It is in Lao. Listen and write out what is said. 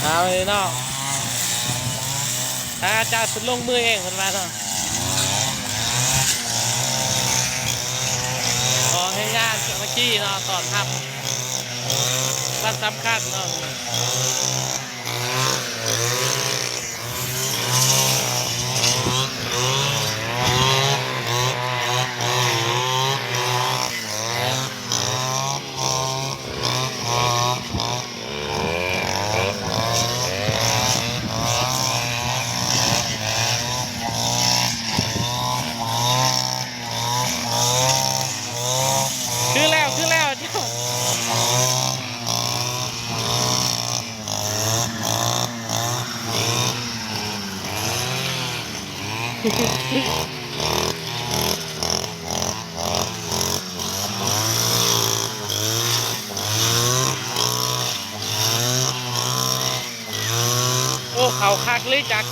ເອົາເລີຍເນາະ ອາຈານເພິ່ນລົງມືເອງເພິ່ນວ່າເນາະ ຂໍໃຫ້ງານສາມັກຄີເນາະ ຕ້ອນຮັບວັນສຳຄັນເນາະ. ຄືແລ້ວ ຄືແລ້ວເຈົ້າ. ໂອ້ ເຂົ້າຄັກເລີຍຈັກ.